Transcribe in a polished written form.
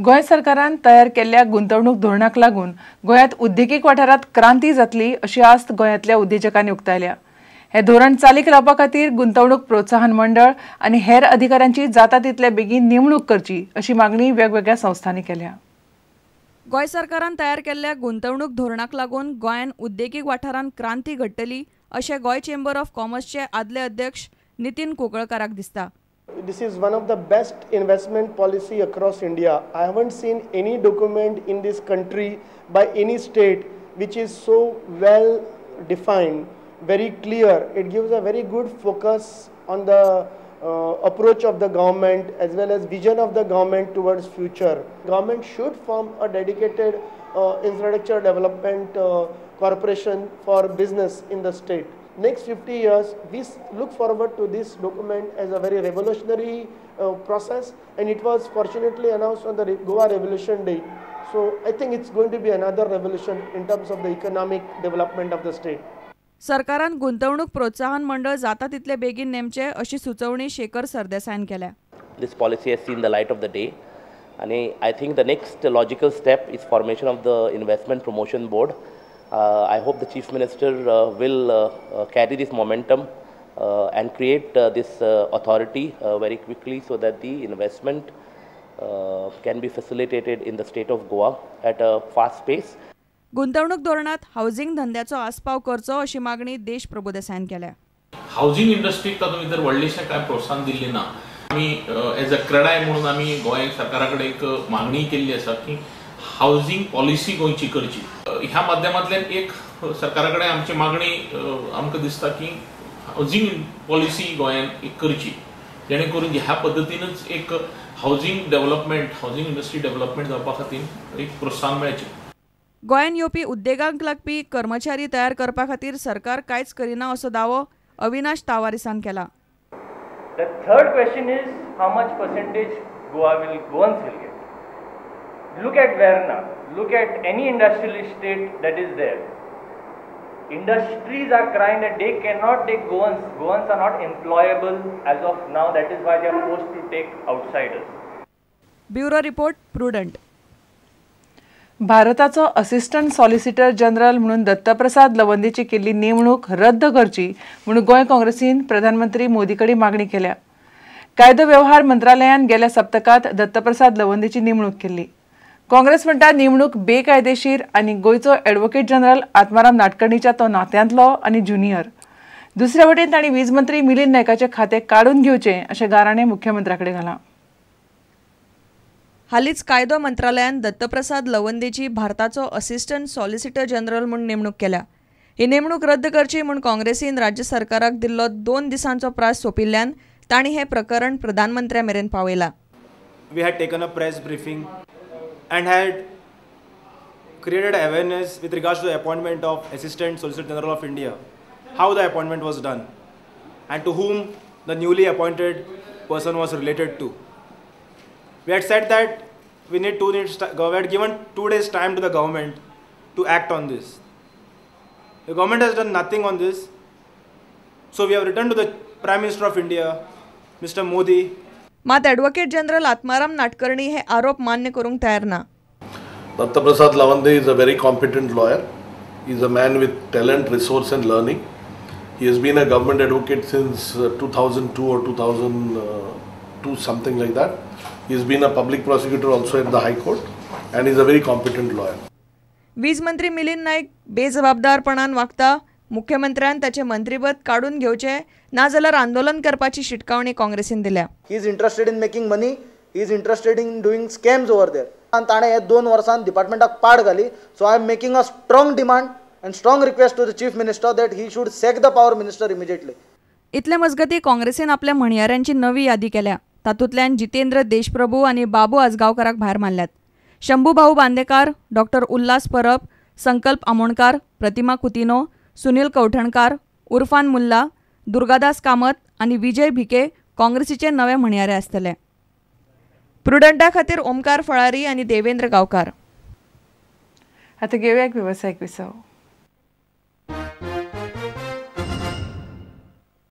गोंय सरकारान तयार केल्ल्या गुंतवणूक धोरणाक लागून गोंयांत उद्देगीक वाठारांत क्रांती जातली अशी आस्त गोंयांतल्या उद्देजकांनी उक्तायल्या. हे धोरण चालीक लावपा खातीर गुंतवणूक प्रोत्साहन मंडळ आनी हेर अधिकाऱ्यांची जाता तितले बेगीन नेमणूक करची अशी मागणी वेगवेगळ्या संस्थांनी केल्या. गोंय सरकारान तयार केल्ल्या गुंतवणूक धोरणाक लागून गोंयांत उद्देगीक वाठारांत क्रांती घडटली अशें गोंय चेंबर ऑफ कॉमर्सचे आदले अध्यक्ष नितीन कोकळकाराक दिसता. This is one of the best investment policy across India. I haven't seen any document in this country by any state which is so well defined, very clear. It gives a very good focus on the approach of the government as well as vision of the government towards future. Government should form a dedicated infrastructure development corporation for business in the state. Next 50 years, we look forward to this document as a very revolutionary process, and it was fortunately announced on the Goa Revolution Day. So I think it's going to be another revolution in terms of the economic development of the state. सरकारान गुंतवणूक प्रोत्साहन मंडळ जाता तितले बेगीन नेमचे अशी सुचोवणी शेखर सरदेसायान केल्या. This policy has seen the light of the day, and I think the next logical step is formation of the Investment Promotion Board. I hope the Chief Minister will carry this momentum and create this authority very quickly so that the investment can be facilitated in the state of Goa at a fast pace. गुंतवणूक धोरणात housing धंद्याचो आस्पाव करचो अशी मागणी देश प्रभुदेसायान केल्या. Housing इंडस्ट्रीक तातूंत भितर व्हडलेशें कांय प्रोत्साहन दिल्लें ना. आमी एज अ क्रेडाय म्हणून आमी गोंय सरकारा कडेन एक मागणी केल्ली आसा की हाऊसिंग पॉलिसी गोंयची करची. ह्या माध्यमांतल्यान एक सरकारा कडेन आमची मागणी आमकां दिसता की हाऊसिंग पॉलिसी गोंयान एक करची, जेणे करून ह्या पद्दतीनच एक housing development, housing industry development जावपा खातीर एक प्रोत्साहन मेळचें. गोंयांत येवपी उद्देगांक लागपी कर्मचारी तयार करपा खातीर सरकार कांयच करिना असो दावो अविनाश तावारीसान केला. The third question is how much percentage Goa will Goans will get. Look at Verna, look at any industrial estate that is there. Industries are crying that they cannot take Goans. Goans are not employable as of now. That is why they are forced to take outsiders. Bureau report, Prudent. भारताचो assistant solicitor general म्हणून दत्तप्रसाद लवंदेची केल्ली नेमणूक रद्द करची म्हणून गोंय काँग्रेसीन प्रधानमंत्री मोदी कडेन मागणी केल्या. कायदो व्यवहार मंत्रालयान गेल्या सप्तकांत दत्तप्रसाद लवंदेची नेमणूक केल्ली. काँग्रेस म्हणटा नेमणूक बेकायदेशीर आनी गोंयचो ॲडव्होकेट जनरल आत्माराम नाटकर्णीच्या तो नात्यांतलो आनी ज्युनियर. दुसरे वटेन तांणी वीज मंत्री मिलिंद नायकाचें खातें काडून घेवचें अशें गाराणें मुख्यमंत्र्या कडेन घालां. हालींच कायदो मंत्रालयान दत्तप्रसाद लवंदेची भारताचो असिस्टंट सॉलिसिटर जनरल म्हूण नेमणूक केल्या. ही नेमणूक रद्द करची म्हूण काँग्रेसीन राज्य सरकाराक दिल्लो 2 दिसांचो प्रास सोंपिल्ल्यान तांणी हें प्रकरण प्रधानमंत्र्या मेरेन पावयलां. We had taken a press briefing and had created awareness with regards to the appointment of Assistant Solicitor General of India, how the appointment was done and to whom the newly appointed person was related to. We had said that we need 2 days, we had given 2 days time to the government to act on this. The government has done nothing on this, so we have written to the Prime Minister of India, Mr. Modi. मात advocate general Atmaram Natkarni हे आरोप मान्य करूंक तयार ना. Dattaprasad Lawande is a very competent lawyer. He is a man with talent, resource and learning. He has been a government advocate since 2002 or 2002, something like that. He has been a public prosecutor also at the High Court and is a very competent lawyer. वीज मंत्री मिलिंद नायक बेजबाबदारपणान वागता. मुख्यमंत्र्यान ताचे मंत्रीपद काडून घेवचे ना जाल्यार आंदोलन करपाची शिटकावणी काँग्रेसीन दिल्या. He is interested in making money, he is interested in doing scams over there. आनी ताणें हे 2 वर्सां डिपार्टमेंटाक पाड घाली. So I am making a strong demand and strong request to the Chief Minister that he should sack the power minister immediately. इतले मजगती काँग्रेसीन आपल्या म्हणयाऱ्यांची नवी यादी केल्या. तातूंतल्यान जितेंद्र देशप्रभू आनी बाबू आजगांवकाराक भायर मारल्यात. शंभू भाऊ बांदेकार, डॉक्टर उल्हास परब, संकल्प आमोणकार, प्रतिमा कुतिनो, सुनील कवठणकार, उर्फान मुल्ला, दुर्गादास कामत आनी विजय भिके काँग्रेसीचे नवे म्हणयारे आसतले. प्रुडंटा खातीर ओमकार फळारी आनी देवेंद्र गांवकार. आतां घेवया एक वेवसायीक विसव.